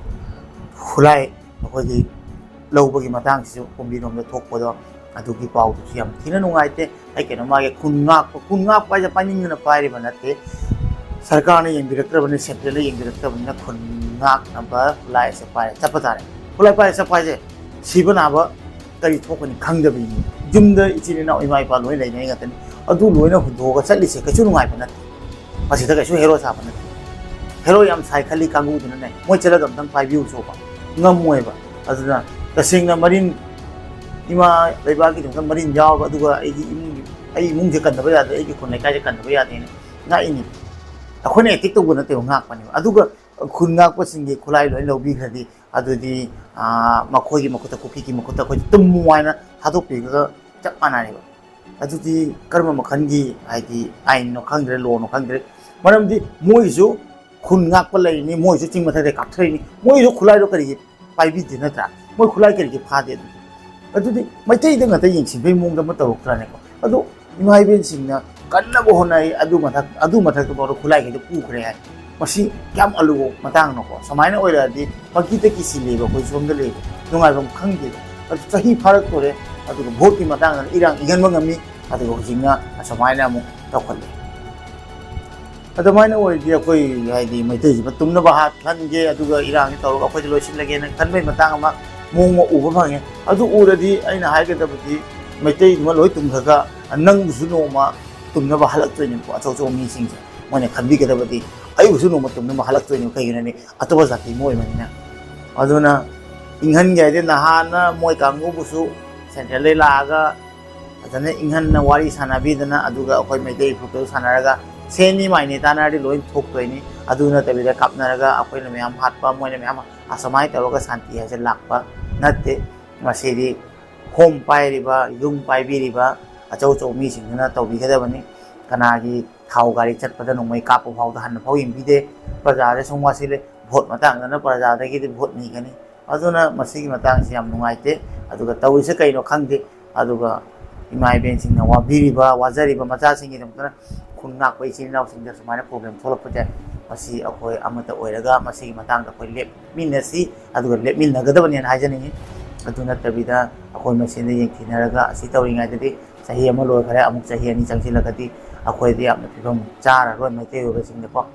ꯈꯨꯠꯂꯥꯏ ꯑꯩꯈꯣꯏꯒꯤ ꯂꯧꯕꯒꯤ ꯃꯇꯥꯡꯁꯤꯁꯨ ꯀꯨꯝꯕꯤꯔꯣꯝꯗ ꯊꯣꯛꯄꯗꯣ, ꯑꯗꯨꯒꯤ ꯄꯥꯎꯗꯨꯁꯨ ꯌꯥꯝ ꯊꯤꯅ ꯅꯨꯡꯉꯥꯏꯇꯦ꯫ ꯑꯩ ꯀꯩꯅꯣ, ꯃꯥꯒꯤ ꯈꯨꯟ ꯉꯥꯛꯄ, ꯈꯨꯟ ꯉꯥꯛꯄ ꯍꯥꯏꯁꯦ ꯄꯥꯏꯅꯤꯡꯗꯅ ꯄꯥꯏꯔꯤꯕ ꯅꯠꯇꯦ꯫ ꯁꯔꯀꯥꯔꯅ ꯌꯦꯡꯕꯤꯔꯛꯇ꯭ꯔꯕꯅꯤ, ꯁꯦꯟꯇ꯭ꯔꯦꯜꯅ ꯌꯦꯡꯕꯤꯔꯛꯇꯕꯅꯤꯅ ꯈꯨꯟ ꯉꯥꯛꯅꯕ ꯈꯨꯠꯂꯥꯏ ꯑꯁꯦ ꯄꯥꯏꯔ ꯆꯠꯄ ꯇꯥꯔꯦ꯫ ꯈꯨꯠꯂꯥꯏ ꯄꯥꯏꯔ ꯆꯠꯄ ꯍꯥꯏꯁꯦ ꯁꯤꯕ ꯅꯥꯕ ꯀꯔꯤ ꯊꯣꯛꯀꯅꯤ ꯈꯪꯗꯕꯤꯅꯤ꯫ ꯌꯨꯝꯗ ꯏꯆꯤꯜ ꯏꯅꯥꯎ ꯏꯃꯥ ꯏꯄꯥ ꯂꯣꯏ ꯂꯩꯅꯩ ꯉꯥꯛꯇꯅꯤ꯫ ꯑꯗꯨ ꯂꯣꯏꯅ ꯍꯨꯟꯗꯣꯛꯑꯒ ꯆꯠꯂꯤꯁꯦ ꯀꯩꯁꯨ ꯅꯨꯡꯉꯥꯏꯕ ꯅꯠꯇꯦ꯫ ꯃꯁꯤꯗ ꯀꯩꯁꯨ ꯍꯦꯔꯣ ꯁꯥꯕ ꯅꯠꯇꯦ꯫ ꯍꯦꯔꯣ ꯌꯥꯝ ꯁꯥꯏ ꯈꯜꯂꯤ ꯀꯥꯡꯕꯨꯗꯨꯅꯅꯦ, ꯃꯣꯏ ꯆꯠꯂꯒ ꯑꯝꯇꯪ ꯄꯥꯏꯕꯤꯌꯨ ꯆꯣꯕ ꯉꯝꯃꯣꯏꯕ꯫ ꯑꯗꯨꯅ ꯇꯁꯦꯡꯅ ꯃꯔꯤꯟ, ꯏꯃꯥ ꯂꯩꯕꯥꯛꯀꯤꯗꯃꯛꯇ ꯃꯔꯤꯟ ꯌꯥꯎꯔꯕ, ꯑꯗꯨꯒ ꯑꯩꯒꯤ ꯏꯃꯨꯡꯒꯤ, ꯑꯩ ꯏꯃꯨꯡꯁꯦ ꯀꯟꯗꯕ ꯌꯥꯗꯦ, ꯑꯩꯒꯤ ꯈꯨꯟ ꯂꯩꯀꯥꯏꯁꯦ ꯀꯟꯗꯕ ꯌꯥꯗꯦꯅ ꯉꯥꯛꯏꯅꯤ꯫ ꯑꯩꯈꯣꯏꯅ ꯑꯦꯇꯦꯛ ꯇꯧꯕ ꯅꯠꯇꯦꯕ, ꯉꯥꯛꯄꯅꯦꯕ꯫ ꯑꯗꯨꯒ ꯈꯨꯟ ꯉꯥꯛꯄꯁꯤꯡꯒꯤ ꯈꯨꯠꯂꯥꯏ ꯂꯣꯏ ꯂꯧꯕꯤꯈ꯭ꯔꯗꯤ, ꯑꯗꯨꯗꯤ, ꯑꯥ, ꯃꯈꯣꯏꯒꯤ ꯃꯈꯨꯠꯇ, ꯀꯨꯀꯤꯒꯤ ꯃꯈꯨꯠꯇ ꯑꯩꯈꯣꯏ ꯇꯨꯝꯃꯨ ꯍꯥꯏꯅ ꯊꯥꯗꯣꯛꯄꯤꯕꯒ ꯆꯞ ꯃꯥꯟꯅꯔꯦꯕ꯫ ꯑꯗꯨꯗꯤ ꯀꯔꯝꯕ ꯃꯈꯜꯒꯤ, ꯍꯥꯏꯗꯤ, ꯑꯥꯏꯟꯅꯣ ꯈꯪꯗ꯭ꯔꯦ, ꯂꯣꯅꯣ ꯈꯪꯗ꯭ꯔꯦ? ꯃꯔꯝꯗꯤ ꯃꯣꯏꯒꯤꯁꯨ ꯈꯨꯟ ꯉꯥꯛꯄ ꯂꯩꯔꯤꯅꯤ, ꯃꯣꯏꯁꯨ ꯆꯤꯡ ꯃꯊꯛꯇ ꯀꯥꯞꯊꯔꯤꯅꯤ, ꯃꯣꯏꯁꯨ ꯈꯨꯠꯂꯥꯏꯗꯣ ꯀꯔꯤꯒꯤ ꯄꯥꯏꯕꯤꯗꯦ ꯅꯠꯇ꯭ꯔꯥ? ꯃꯣꯏ ꯈꯨꯠꯂꯥꯏ ꯀꯔꯤꯒꯤ ꯐꯥꯗꯦ? ꯑꯗꯨꯗꯤ, ꯑꯗꯨꯗꯤ ꯃꯩꯇꯩꯗ ꯉꯥꯛꯇ ꯌꯦꯡꯁꯤꯟꯕꯒꯤ ꯃꯑꯣꯡꯗ ꯑꯃ ꯇꯧꯔꯛꯇ꯭ꯔꯥꯅꯦꯀꯣ? ꯑꯗꯨ ꯏꯃꯥ ꯏꯕꯦꯟꯁꯤꯡꯅ ꯀꯟꯅꯕ ꯍꯣꯠꯅꯩ, ꯑꯗꯨ ꯃꯊꯛ, ꯑꯗꯨ ꯃꯊꯛꯇ ꯐꯥꯎꯗ ꯈꯨꯠꯂꯥꯏꯈꯩꯗꯣ ꯄꯨꯈ꯭ꯔꯦ ꯍꯥꯏ꯫ ꯃꯁꯤ ꯀꯌꯥꯝ ꯑꯂꯨꯕ ꯃꯇꯥꯡꯅꯣꯀꯣ? ꯁꯨꯃꯥꯏꯅ ꯑꯣꯏꯔꯛꯑꯗꯤ ꯄꯪꯀꯤ ꯇꯀꯤ ꯁꯤꯜꯂꯦꯕ ꯑꯩꯈꯣꯏ ꯁꯣꯝꯗ ꯂꯩꯕ, ꯅꯨꯡꯉꯥꯏꯐꯝ ꯈꯪꯗꯦꯕ꯫ ꯑꯗꯨ ꯆꯍꯤ ꯐꯥꯔꯛꯇꯣꯔꯦ, ꯑꯗꯨꯒ ꯚꯣꯠꯀꯤ ꯃꯇꯥꯡꯗ ꯏꯔꯥꯡ ꯏꯪꯍꯟꯕ ꯉꯝꯃꯤ, ꯑꯗꯨꯒ ꯍꯧꯖꯤꯛꯅ ꯑꯁꯨꯃꯥꯏꯅ ꯑꯃꯨꯛ ꯇꯧꯈꯠꯂꯦ꯫ ꯑꯗꯨꯃꯥꯏꯅ ꯑꯣꯏꯔꯗꯤ ꯑꯩꯈꯣꯏ, ꯍꯥꯏꯗꯤ, ꯃꯩꯇꯩꯁꯤꯃ ꯇꯨꯝꯅꯕ ꯍꯥꯠꯍꯟꯒꯦ, ꯑꯗꯨꯒ ꯏꯔꯥꯡꯁꯤ ꯇꯧꯔꯒ ꯑꯩꯈꯣꯏꯁꯦ ꯂꯣꯏꯁꯤꯜꯂꯒꯦꯅ ꯈꯟꯕꯒꯤ ꯃꯇꯥꯡ ꯑꯃ ꯃꯑꯣꯡ ꯑꯃ ꯎꯕ ꯐꯪꯉꯦ꯫ ꯑꯗꯨ ꯎꯔꯗꯤ ꯑꯩꯅ ꯍꯥꯏꯒꯗꯕꯗꯤ, ꯃꯩꯇꯩꯗꯨꯃ ꯂꯣꯏ ꯇꯨꯝꯈ꯭ꯔꯒ ꯅꯪꯕꯨꯁꯨ ꯅꯣꯡꯃ ꯇꯨꯝꯅꯕ ꯍꯜꯂꯛꯇꯣꯏꯅꯦꯕꯀꯣ꯫ ꯑꯆꯧ ꯑꯆꯧꯕ ꯃꯤꯁꯤꯡꯁꯦ ꯃꯣꯏꯅ ꯈꯟꯕꯤꯒꯗꯕꯗꯤ, ꯑꯩꯕꯨꯁꯨ ꯅꯣꯡꯃ ꯇꯨꯝꯅꯕ ꯍꯜꯂꯛꯇꯣꯏꯅꯦꯕ꯫ ꯀꯩꯒꯤꯅꯣꯗꯤ ꯑꯇꯣꯞꯄ ꯖꯥꯇꯤ ꯑꯃ ꯑꯣꯏꯕꯅꯤꯅ꯫ ꯑꯗꯨꯅ ꯏꯪꯍꯟꯒꯦ ꯍꯥꯏꯗꯤ ꯅꯍꯥꯟꯅ ꯃꯣꯏ ꯀꯥꯡꯕꯨꯕꯨꯁꯨ ꯁꯦꯟꯇ꯭ꯔꯦꯜꯗꯩ ꯂꯥꯛꯑꯒ ꯐꯖꯅ ꯏꯪꯍꯟꯅ ꯋꯥꯔꯤ ꯁꯥꯟꯅꯕꯤꯗꯅ, ꯑꯗꯨꯒ ꯑꯩꯈꯣꯏ ꯃꯩꯇꯩ ꯐꯨꯔꯨꯞꯇꯁꯨ ꯁꯥꯟꯅꯔꯒ ꯁꯦꯟ ꯏꯃꯥꯏꯅꯦ ꯇꯥꯟꯅꯔꯗꯤ ꯂꯣꯏ ꯊꯣꯛꯇꯣꯏꯅꯤ꯫ ꯑꯗꯨ ꯅꯠꯇꯕꯤꯗ ꯀꯥꯞꯅꯔꯒ ꯑꯩꯈꯣꯏꯅ ꯃꯌꯥꯝ ꯍꯥꯠꯄ, ꯃꯣꯏꯅ ꯃꯌꯥꯝ, ꯑꯁꯨꯃꯥꯏꯅ ꯇꯧꯔꯒ ꯁꯥꯟꯇꯤ ꯍꯥꯏꯁꯦ ꯂꯥꯛꯄ ꯅꯠꯇꯦ꯫ ꯃꯁꯤꯗꯤ ꯍꯣꯝ ꯄꯥꯏꯔꯤꯕ, ꯌꯨꯝ ꯄꯥꯏꯕꯤꯔꯤꯕ ꯑꯆꯧ ꯑꯆꯧꯕ ꯃꯤꯁꯤꯡꯗꯨꯅ ꯇꯧꯕꯤꯒꯗꯕꯅꯤ꯫ ꯀꯅꯥꯒꯤ ꯊꯥꯎ ꯒꯥꯔꯤ ꯆꯠꯄꯗ ꯅꯣꯡꯃꯩ ꯀꯥꯞꯄ ꯐꯥꯎꯗ ꯍꯟꯅ ꯐꯥꯎ ꯌꯦꯡꯕꯤꯗꯦ꯫ ꯄ꯭ꯔꯖꯥꯗ ꯁꯨꯝ ꯋꯥꯁꯤꯜꯂꯦ꯫ ꯚꯣꯠ ꯃꯇꯥꯡꯗꯅ ꯄ꯭ꯔꯖꯥꯗꯒꯤꯗꯤ ꯚꯣꯠ ꯅꯤꯒꯅꯤ꯫ ꯑꯗꯨꯅ ꯃꯁꯤꯒꯤ ꯃꯇꯥꯡꯁꯤ ꯌꯥꯝ ꯅꯨꯡꯉꯥꯏꯇꯦ꯫ ꯑꯗꯨꯒ ꯇꯧꯔꯤꯁꯦ ꯀꯩꯅꯣ ꯈꯪꯗꯦ꯫ ꯑꯗꯨꯒ ꯏꯃꯥ ꯏꯕꯦꯟꯁꯤꯡꯅ ꯋꯥꯕꯤꯔꯤꯕ, ꯋꯥꯖꯔꯤꯕ ꯃꯆꯥꯁꯤꯡꯒꯤꯗꯃꯛꯇꯅ ꯈꯨꯟ ꯉꯥꯛꯄ ꯏꯆꯤꯜ ꯏꯅꯥꯎꯁꯤꯡꯗ ꯁꯨꯃꯥꯏꯅ ꯄ꯭ꯔꯣꯕ꯭ꯂꯦꯝ ꯊꯣꯛꯂꯛꯄꯁꯦ, ꯃꯁꯤ ꯑꯩꯈꯣꯏ ꯑꯃꯠꯇ ꯑꯣꯏꯔꯒ ꯃꯁꯤꯒꯤ ꯃꯇꯥꯡꯗ ꯑꯩꯈꯣꯏ ꯂꯦꯞꯃꯤꯟꯅꯁꯤ, ꯑꯗꯨꯒ ꯂꯦꯞꯃꯤꯟꯅꯒꯗꯕꯅꯦꯅ ꯍꯥꯏꯖꯅꯤꯡꯉꯤ꯫ ꯑꯗꯨ ꯅꯠꯇꯕꯤꯗ ꯑꯩꯈꯣꯏ ꯃꯁꯦꯟꯗ ꯌꯦꯡꯊꯤꯅꯔꯒ ꯑꯁꯤ ꯇꯧꯔꯤꯉꯩꯗꯗꯤ ꯆꯍꯤ ꯑꯃ ꯂꯣꯏꯈꯔꯦ, ꯑꯃꯨꯛ ꯆꯍꯤ ꯑꯅꯤ ꯆꯪꯁꯤꯜꯂꯒꯗꯤ ꯑꯩꯈꯣꯏꯗꯤ ꯌꯥꯝꯅ ꯐꯤꯕꯝ ꯆꯥꯔꯔꯣꯏ ꯃꯩꯇꯩ ꯑꯣꯏꯕꯁꯤꯡꯗꯀꯣ꯫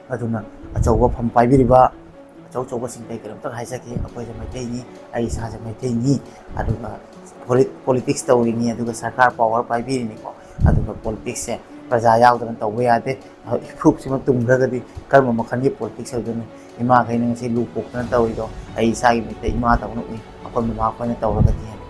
ꯑꯗꯨꯅ ꯑꯆꯧꯕ ꯐꯝ ꯄꯥꯏꯕꯤꯔꯤꯕ, ꯑꯆꯧ ꯑꯆꯧꯕꯁꯤꯡꯗ ꯑꯩ ꯀꯩꯅꯣꯝꯇꯪ ꯍꯥꯏꯖꯒꯦ꯫ ꯑꯩꯈꯣꯏꯁꯦ ꯃꯩꯇꯩꯅꯤ, ꯑꯩ ꯏꯁꯥꯁꯦ ꯃꯩꯇꯩꯅꯤ, ꯑꯗꯨꯒ ꯄꯣꯂꯤꯠ-, ꯄꯣꯂꯤꯇꯤꯛꯁ ꯇꯧꯔꯤꯅꯤ, ꯑꯗꯨꯒ ꯁꯔꯀꯥꯔ ꯄꯋꯥꯔ ꯄꯥꯏꯕꯤꯔꯤꯅꯤꯀꯣ꯫ ꯑꯗꯨꯒ ꯄꯣꯂꯤꯇꯤꯛꯁꯁꯦ ꯄ꯭ꯔꯖꯥ ꯌꯥꯎꯗꯅ ꯇꯧꯕ ꯌꯥꯗꯦ꯫ ꯏꯐꯨꯔꯨꯞꯁꯤꯃ ꯇꯨꯝꯈ꯭ꯔꯒꯗꯤ ꯀꯔꯝꯕ ꯃꯈꯜꯒꯤ ꯄꯣꯂꯤꯇꯤꯛꯁ ꯑꯣꯏꯗꯣꯏꯅꯣ? ꯏꯃꯥꯈꯩꯅ ꯉꯁꯤ ꯂꯨ ꯀꯣꯛꯇꯅ ꯇꯧꯔꯤꯗꯣ ꯑꯩ ꯏꯁꯥꯒꯤ ꯃꯤꯠꯇ ꯏꯃꯥꯗꯧꯅ ꯎꯏ, ꯑꯩꯈꯣꯏ ꯃꯃꯥꯈꯣꯏꯅ ꯇꯧꯔꯒꯗꯤ ꯍꯥꯏꯅ꯫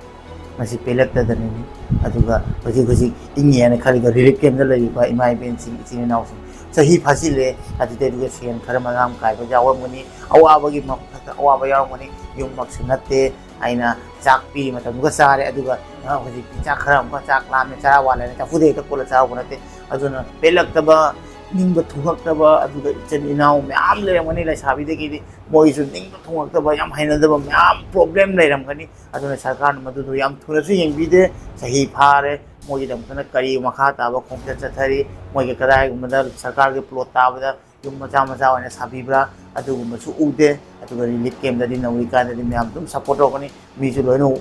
ꯃꯁꯤ ꯄꯦꯜꯂꯛꯇꯗꯅꯅꯤ꯫ ꯑꯗꯨꯒ ꯍꯧꯖꯤꯛ ꯍꯧꯖꯤꯛ ꯏꯪꯉꯦꯅ ꯈꯜꯂꯤꯕ ꯔꯤꯂꯤꯐ ꯀꯦꯝꯞꯇ ꯂꯩꯔꯤꯕ ꯏꯃꯥ ꯏꯕꯦꯟꯁꯤꯡ, ꯏꯆꯤꯟ ꯏꯅꯥꯎꯁꯤꯡ, ꯆꯍꯤ ꯐꯥꯖꯤꯜꯂꯦ, ꯑꯗꯨꯗꯩꯗꯨꯗ ꯁꯦꯟ ꯈꯔ ꯃꯔꯥꯡ ꯀꯥꯏꯕ ꯌꯥꯎꯔꯝꯒꯅꯤ, ꯑꯋꯥꯕꯒꯤ ꯃꯊꯛꯇ ꯑꯋꯥꯕ ꯌꯥꯎꯔꯝꯒꯅꯤ꯫ ꯌꯨꯝꯃꯛꯁꯨ ꯅꯠꯇꯦ, ꯑꯩꯅ ꯆꯥꯛ ꯄꯤꯔꯤ ꯃꯇꯝꯗꯨꯒ ꯆꯥꯔꯦ, ꯑꯗꯨꯒ ꯑ, ꯍꯧꯖꯤꯛꯇꯤ ꯆꯥꯛ ꯈꯔ ꯑꯃꯨꯛꯀ ꯆꯥꯛ ꯂꯥꯝꯃꯦ, ꯆꯔꯥ ꯋꯥꯠꯂꯦꯅ ꯆꯐꯨꯗ ꯍꯦꯛꯇ ꯀꯣꯠꯂ ꯆꯥꯔꯨꯕ ꯅꯠꯇꯦ꯫ ꯑꯗꯨꯅ ꯄꯦꯜꯂꯛꯇꯕ, ꯅꯤꯡꯕ ꯊꯨꯡꯉꯛꯇꯕ, ꯑꯗꯨꯒ ꯏꯆꯤꯟ ꯏꯅꯥꯎ ꯃꯌꯥꯝ ꯂꯩꯔꯝꯒꯅꯤ, ꯂꯩꯁꯥꯕꯤꯗꯒꯤꯗꯤ ꯃꯣꯏꯁꯨ ꯅꯤꯡꯕ ꯊꯨꯡꯉꯛꯇꯕ, ꯌꯥꯝ ꯍꯩꯅꯗꯕ ꯃꯌꯥꯝ ꯄ꯭ꯔꯣꯕ꯭ꯂꯦꯝ ꯂꯩꯔꯝꯒꯅꯤ꯫ ꯑꯗꯨꯅ ꯁꯔꯀꯥꯔꯅ ꯃꯗꯨꯗꯣ ꯌꯥꯝ ꯊꯨꯅꯁꯨ ꯌꯦꯡꯕꯤꯗꯦ꯫ ꯆꯍꯤ ꯐꯥꯔꯦ, ꯃꯣꯏꯒꯤꯗꯃꯛꯇꯅ ꯀꯔꯤ ꯃꯈꯥ ꯇꯥꯕ ꯈꯣꯡꯆꯠ ꯆꯠꯊꯔꯤ, ꯃꯣꯏꯒꯤ ꯀꯗꯥꯏꯒꯨꯝꯕꯗ ꯁꯔꯀꯥꯔꯒꯤ ꯄ꯭ꯂꯣꯠ ꯇꯥꯕꯗ ꯌꯨꯝ ꯃꯆꯥ ꯃꯆꯥ ꯑꯣꯏꯅ ꯁꯥꯕꯤꯕ꯭ꯔꯥ, ꯑꯗꯨꯒꯨꯝꯕꯁꯨ ꯎꯗꯦ꯫ ꯑꯗꯨꯒ ꯔꯤꯂꯤꯐ ꯀꯦꯝꯞꯇꯗꯤ ꯅꯧꯔꯤꯀꯥꯟꯗꯗꯤ ꯃꯌꯥꯝ ꯑꯗꯨꯝ ꯁꯞꯄꯣꯔꯠ ꯇꯧꯔꯛꯀꯅꯤ꯫ ꯃꯤꯁꯨ ꯂꯣꯏꯅ,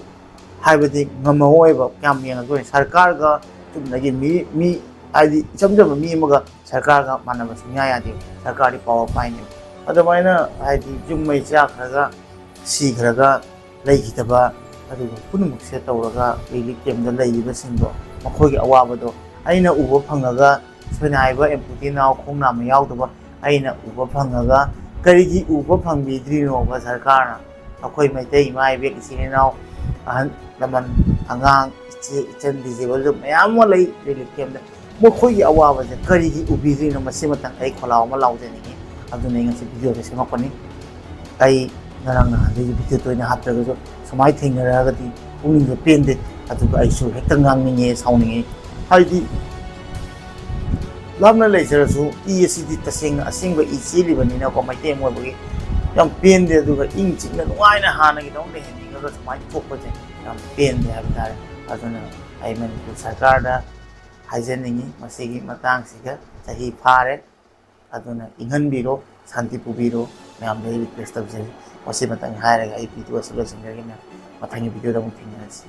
ꯍꯥꯏꯕꯗꯤ ꯉꯝꯃꯛꯑꯣꯏꯕ, ꯀꯌꯥꯝ ꯌꯦꯡꯉꯛꯇꯣꯏꯅꯣ? ꯁꯔꯀꯥꯔꯒ ꯆꯨꯝꯅꯒꯤ ꯃꯤ, ꯃꯤ, ꯍꯥꯏꯗꯤ ꯏꯆꯝ ꯆꯝꯕ ꯃꯤ ꯑꯃꯒ ꯁꯔꯀꯥꯔꯒ ꯃꯥꯟꯅꯕ ꯁꯨꯡꯌꯥ ꯌꯥꯗꯦ꯫ ꯁꯔꯀꯥꯔꯗꯤ ꯄꯋꯥꯔ ꯄꯥꯏꯅꯦꯕ꯫ ꯑꯗꯨꯃꯥꯏꯅ ꯍꯥꯏꯗꯤ ꯌꯨꯝ ꯃꯩ ꯆꯥꯈ꯭ꯔꯒ, ꯁꯤꯈ꯭ꯔꯒ ꯂꯩꯈꯤꯗꯕ, ꯑꯗꯨꯒ ꯄꯨꯝꯅꯃꯛꯁꯦ ꯇꯧꯔꯒ ꯔꯤꯂꯤꯐ ꯀꯦꯝꯞꯇ ꯂꯩꯔꯤꯕꯁꯤꯡꯗꯣ, ꯃꯈꯣꯏꯒꯤ ꯑꯋꯥꯕꯗꯣ ꯑꯩꯅ ꯎꯕ ꯐꯪꯉꯒ, ꯁꯣꯏꯅꯥꯏꯕ ꯑꯦꯝꯄꯨꯇꯤ ꯅꯥꯎ ꯈꯣꯡ ꯅꯥꯝꯃ ꯌꯥꯎꯗꯕ ꯑꯩꯅ ꯎꯕ ꯐꯪꯉꯒ, ꯀꯔꯤꯒꯤ ꯎꯕ ꯐꯪꯕꯤꯗ꯭ꯔꯤꯅꯣꯕ ꯁꯔꯀꯥꯔꯅ? ꯑꯩꯈꯣꯏ ꯃꯩꯇꯩ ꯏꯃꯥ ꯏꯕꯦꯟ, ꯏꯆꯤꯟ ꯏꯅꯥꯎ, ꯑꯍꯜ ꯂꯃꯟ, ꯑꯉꯥꯡ, ꯏꯆꯦ ꯏꯆꯟ, ꯗꯤꯖꯦꯕꯜꯗ ꯃꯌꯥꯝ ꯑꯃ ꯂꯩ ꯔꯤꯂꯤꯐ ꯀꯦꯝꯞꯇ꯫ ꯃꯈꯣꯏꯒꯤ ꯑꯋꯥꯕꯁꯦ ꯀꯔꯤꯒꯤ ꯎꯕꯤꯗ꯭ꯔꯤꯅꯣ, ꯃꯁꯤꯃꯇꯪ ꯑꯩ ꯈꯣꯜꯂꯥꯎ ꯑꯃ ꯂꯥꯎꯖꯅꯤꯡꯉꯤ꯫ ꯑꯗꯨꯅ ꯑꯩ ꯉꯁꯤ ꯚꯤꯗꯤꯑꯣꯁꯦ ꯁꯦꯝꯃꯛꯄꯅꯤ꯫ ꯑꯩ ꯉꯔꯥꯡ ꯅꯍꯥꯟꯗꯒꯤ ꯚꯤꯗꯤꯑꯣ ꯇꯣꯏꯅ ꯍꯥꯞꯇ꯭ꯔꯒꯁꯨ, ꯁꯨꯃꯥꯏꯅ ꯊꯦꯡꯅꯔꯛꯑꯒꯗꯤ ꯄꯨꯛꯅꯤꯡꯁꯦ ꯄꯦꯟꯗꯦ꯫ ꯑꯗꯨꯒ ꯑꯩꯁꯨ ꯍꯦꯛꯇ ꯉꯥꯡꯅꯤꯡꯉꯦ, ꯁꯥꯎꯅꯤꯡꯉꯦ꯫ ꯍꯥꯏꯗꯤ ꯂꯥꯞꯅ ꯂꯩꯖꯔꯁꯨ ꯏ ꯑꯁꯤꯗꯤ ꯇꯁꯦꯡꯅ ꯑꯁꯦꯡꯕ ꯏ ꯆꯦꯜꯂꯤꯕꯅꯤꯅꯀꯣ, ꯃꯩꯇꯩ ꯑꯃ ꯑꯣꯏꯕꯒꯤ ꯌꯥꯝ ꯄꯦꯟꯗꯦ꯫ ꯑꯗꯨꯒ ꯏꯪ ꯆꯤꯛꯅ ꯅꯨꯡꯉꯥꯏꯅ ꯍꯥꯟꯅꯒꯤꯗꯧꯅ ꯂꯩꯍꯟꯅꯤꯡꯉꯒ ꯁꯨꯃꯥꯏꯅ ꯊꯣꯛꯄꯁꯦ ꯌꯥꯝ ꯄꯦꯟꯗꯦ ꯍꯥꯏꯕ ꯇꯥꯔꯦ꯫ ꯑꯗꯨꯅ ꯑꯩ ꯃꯅꯤꯄꯨꯔ ꯁꯔꯀꯥꯔꯗ ꯍꯥꯏꯖꯅꯤꯡꯉꯤ, ꯃꯁꯤꯒꯤ ꯃꯇꯥꯡꯁꯤꯒ ꯆꯍꯤ ꯐꯥꯔꯦ, ꯑꯗꯨꯅ ꯏꯪꯍꯟꯕꯤꯔꯣ, ꯁꯥꯟꯇꯤ ꯄꯨꯕꯤꯔꯣ, ꯃꯌꯥꯝꯗ ꯑꯩ ꯔꯤꯀ꯭ꯋꯦꯁ ꯇꯧꯖꯔꯤ꯫ ꯃꯁꯤꯃꯇꯪ ꯍꯥꯏꯔꯒ ꯑꯩ ꯚꯤꯗꯤꯑꯣ ꯑꯁꯤ ꯂꯣꯏꯁꯤꯟꯖꯔꯒꯦ ꯃꯌꯥꯝ꯫ ꯃꯊꯪꯒꯤ ꯚꯤꯗꯤꯑꯣꯗ ꯑꯃꯨꯛ ꯊꯦꯡꯅꯔꯁꯤ꯫